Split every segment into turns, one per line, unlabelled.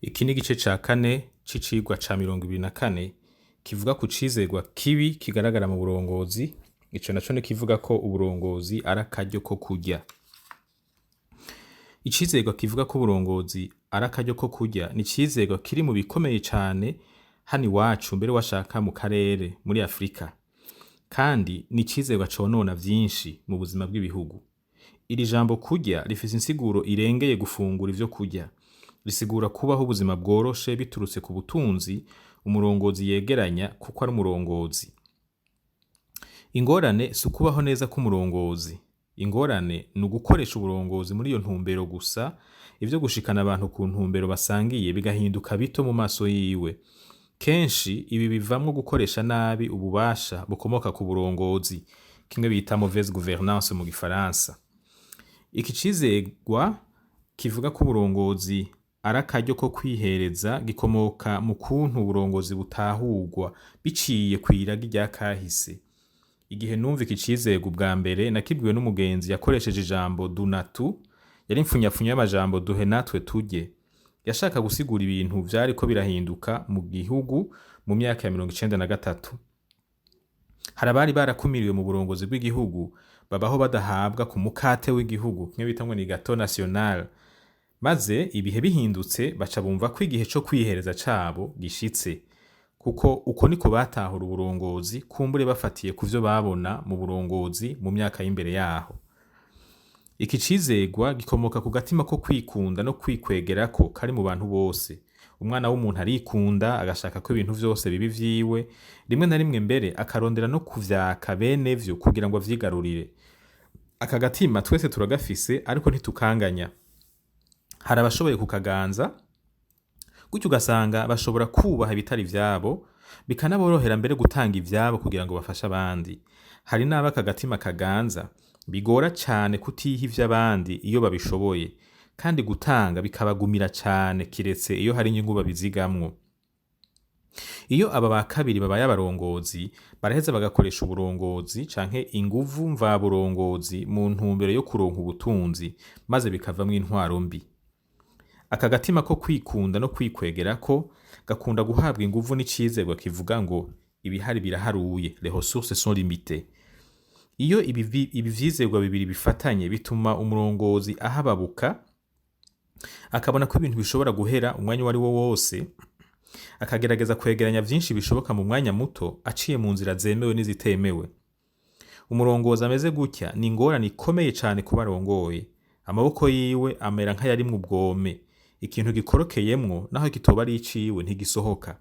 Iki ni igice ca kane c'icigwa ca 24 kivuga ku cizerwa kibi kigaragara mu burongozi, ico naco nikivuga ko uburongozi ari akaryo ko kurya. Icizerwa kivuga ko uburongozi ari akaryo ko kurya ni icizerwa kiri mu bikomeye cane hano iwacu, mbere washaka mu karere muri Afrika, kandi ni icizerwa conona vyinshi mu buzima bw'ibihugu. Iri jambo kurya rifise insiguro irengeye gufungura ivyo kurya. Risigura kubaho ubuzima bworoshe biturutse ku butunzi umurongozi yegeranya kuko ari umurongozi. Ingorane si ukubaho neza k'umurongozi. Ingorane ni ugukoresha uburongozi muri iyo ntumbero gusa, ivyo gushikana abantu ku ntumbero basangiye bigahinduka bito mu maso yiwe. Kenshi ibi bivamwo gukoresha nabi ububasha bukomoka ku burongozi, kimwe bita mauvaise gouvernance mu gifaransa. Iki cizerwa kivuga ko uburongozi ari akaryo ko kwihereza gikomoka mu kuntu uburongozi butahurwa biciye kw'iragi rya kahise. Igihe numva iki cizerwa ubwa mbere, nakibwiwe n'umugenzi yakoresheje ijambo dunatu, yari impfunyapfunyo y'amajambo duhe natwe turye. Yashaka gusigura ibintu vyariko birahinduka mu gihugu mu myaka ya 93. Hari abari barakumiriwe mu burongozi bw'igihugu, babaho badahabwa ku mukate w'igihugu, kimwe bita ngo ni gâteau national. Maze ibihe bihindutse, baca bumva ko igihe co kwihereza cabo gishitse, kuko uko niko batahura uburongozi, kumbure bafatiye kuvyo babona mu burongozi mu myaka y'imbere yaho. Iki cizerwa gikomoka ku gatima ko kwikunda no kwikwegerako kari mu bantu bose. Umwana w'umuntu arikunda, agashaka ko ibintu vyose biba ivyiwe, rimwe na rimwe mbere akarondera no kuvyaka bene vyo kugira ngo avyigarurire. Aka gatima twese turagafise, ariko ntitukanganya. Hari abashoboye kukaganza, gutyo ugasanga bashobora kubaha ibitari ivyabo, bikanaborohera mbere gutanga ivyabo kugira ngo bafashe abandi. Hari n'abo aka gatima kaganza bigora cane kutiha ivy'abandi iyo babishoboye, kandi gutanga bikabagumira cane kiretse iyo hari inyungu babizigamwo. Iyo aba ba kabiri babaye abarongozi, baraheza bagakoresha uburongozi canke inguvu mvaburongozi mu ntumbero yo kuronka ubutunzi, maze bikavamwo intwaro mbi. Aka gatima ko kwikunda no kwikwegerako gakunda guhabwa inguvu n'icizerwa kivuga ngo ibihari biraharuye, les ressources sont limitées. Iyo ibi vyizerwa bibiri bifatanye, bituma umurongozi ahababuka, akabona ko ibintu bishobora guhera umwanya uwo ari wo wose, akagerageza kwegeranya vyinshi bishoboka mu mwanya muto aciye mu nzira zemewe n'izitemewe. Umurongozi ameze gutya ni ingorane ikomeye cane kuba arongoye. Amaboko yiwe amera nk'ayarimwo ubwome, ikintu gikorokeyemwo naho kitoba ari iciwe ntigisohoka.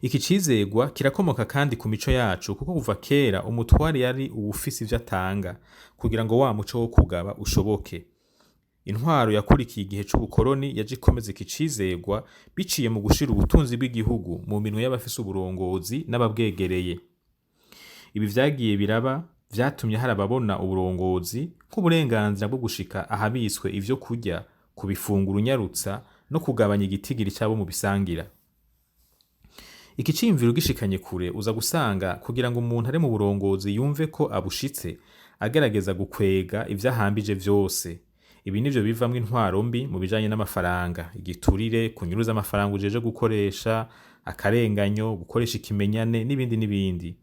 Iki cizerwa kirakomoka kandi ku mico yacu, kuko kuva kera umutware yari uwufise ivyo atanga kugira ngo wa muco wo kugaba ushoboke. Intwaro yakurikiye igihe c'ubukoroni yaje ikomeza iki cizerwa biciye mu gushira ubutunzi bw'igihugu mu minwe y'abafise uburongozi n'ababwegereye. Ibi vyagiye biraba vyatumye hari ababona uburongozi nk'uburenganzira bwo gushika ahabitswe ivyo kurya, kubifungura unyarutsa no kugabanya igitigiri c'abo mubisangira. Iki ciyumviro ugishikanye kure, uza gusanga kugira ngo umuntu ari mu burongozi yumve ko abushitse, agerageza gukwega ivyo ahambije vyose. Ibi nivyo bivamwo intwaro mbi mu bijanye n'amafaranga, igiturire, kunyuruza amafaranga ujeje gukoresha, akarenganyo, gukoresha ikimenyane n'ibindi n'ibindi.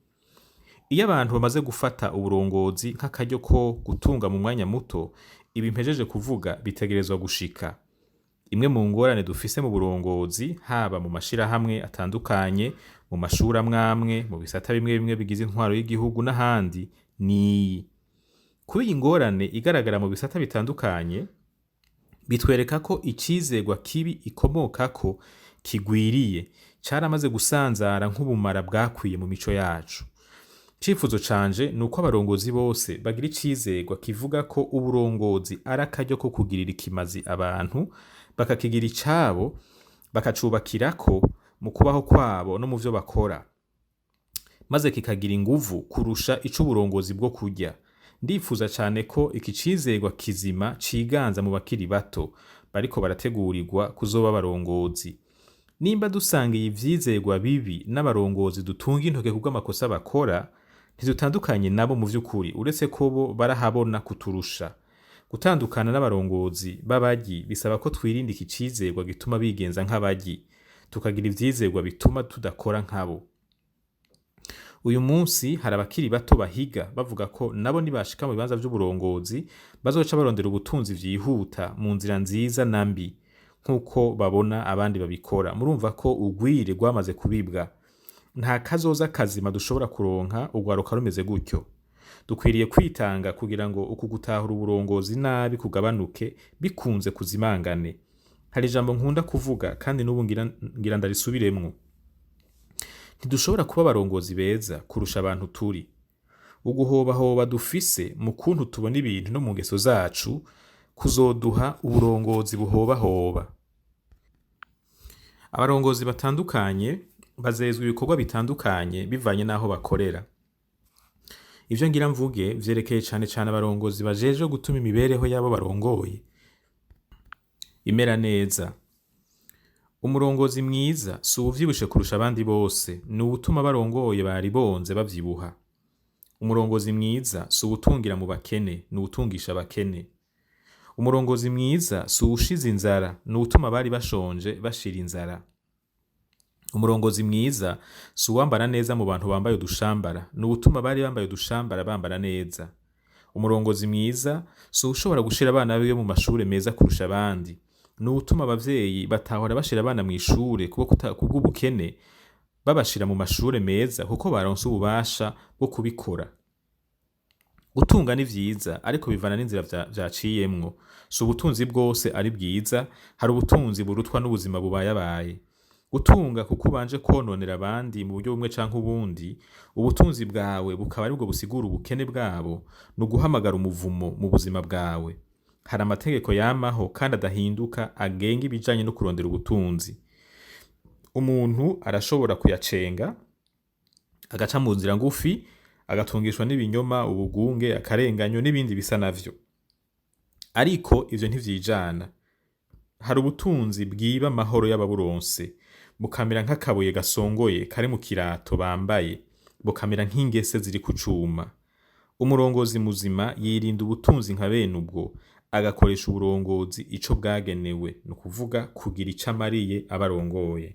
Iyo abantu bamaze gufata uburongozi nk'akaryo ko gutunga mu mwanya muto, ibi mpejeje kuvuga bitegerezwa gushika. Imwe mu ngorane dufise mu burongozi, haba mu mashirahamwe atandukanye, mu mashuri amwamwe, mu bisata bimwe bimwe bigize intwaro y'igihugu n'ahandi, niyi. Kuba iyi ngorane igaragara mu bisata bitandukanye, bitwereka ko icizerwa kibi ikomokako kigwiriye, caramaze gusanzara nk'ubumara bwakwiye mu mico yacu. Icifuzo canje ni uko abarongozi bose bagira icizerwa kivuga ko uburongozi ari akaryo ko kugirira ikimazi abantu, bakakigira icabo, bakacubakirako mu kubaho kwabo no mu vyo bakora, maze kikagira inguvu kurusha ic'uburongozi bwo kurya. Ndifuza cane ko iki cizerwa kizima ciganza mu bakiri bato bariko barategurirwa kuzoba abarongozi. Nimba dusangiye ivyizerwa bibi n'abarongozi dutunga intoke kubw'amakosa bakora, ntidutandukanye nabo mu vy'ukuri, uretse ko bo barahabona kuturusha. Gutandukana n'abarongozi b'abaryi bisaba ko twirinda iki cizerwa gituma bigenza nk'abaryi, tukagira ivyizerwa bituma tudakora nkabo. Uyu munsi hari abakiri bato bahiga bavuga ko nabo nibashika mu bibanza vy'uburongozi bazoca barondera ubutunzi vyihuta mu nzira nziza na mbi nk'uko babona abandi babikora. Murumva ko urwiri rwamaze kubibwa. Nta kazoza kazima dushobora kuronka urwaruka rumeze gutyo. Dukwiriye kwitanga kugira ngo uku gutahura uburongozi nabi kugabanuke bikunze kuzimangane. Hari ijambo nkunda kuvuga kandi n'ubu ngira ndarisubiremwo. Ntidushobora kuba abarongozi beza kurusha abantu turi. Uguhobahoba dufise mu kuntu tubona ibintu no mu ngeso zacu kuzoduha uburongozi buhobahoba. Abarongozi batandukanye bazezwa ibikorwa bitandukanye bivanye n'aho bakorera. Ivyo ngira mvuge vyerekeye cane cane abarongozi bajejwe gutuma imibereho y'abo barongoye imera neza. Umurongozi mwiza si uwuvyibushe kurusha abandi bose, ni uwutuma abarongoye bari bonze bavyibuha. Umurongozi mwiza si uwutungira mu bakene, ni uwutungisha abakene. Umurongozi mwiza si uwushize inzara, ni uwutuma abari bashonje bashira inzara. Umurongozi mwiza si uwambara neza mu bantu bambaye udushambara, ni uwutuma abari bambaye udushambara bambara neza. Umurongozi mwiza si uwushobora gushira abana biwe mu mashure meza kurusha abandi, ni uwutuma abavyeyi batahora bashira abana mw'ishure kubw'ubukene babashira mu mashure meza kuko baronse ububasha bwo kubikora. Gutunga ni vyiza ariko bivana n'inzira vyaciyemwo. Si ubutunzi bwose ari bwiza, hari ubutunzi burutwa n'ubuzima bubayabaye. Gutunga kuko ubanje kwononera abandi mu buryo bumwe canke ubundi, ubutunzi bwawe bukaba aribwo busigura ubukene bwabo, ni uguhamagara umuvumo mu buzima bwawe. Hari amategeko yamaho kandi adahinduka agenga ibijanye no kurondera ubutunzi. Umuntu arashobora kuyacenga, agaca mu nzira ngufi, agatungishwa n'ibinyoma, ubugunge, akarenganyo n'ibindi bisa navyo. Ariko ivyo ntivyijana. Hari ubutunzi bwiba amahoro y'ababuronse, bukamera nk'akabuye gasongoye kari mu kirato bambaye, bukamera nk'ingese ziri ku cuma. Umurongozi muzima yirinda ubutunzi nka bene ubwo, agakoresha uburongozi ico bwagenewe, ni ukuvuga kugira ico amariye abo arongoye.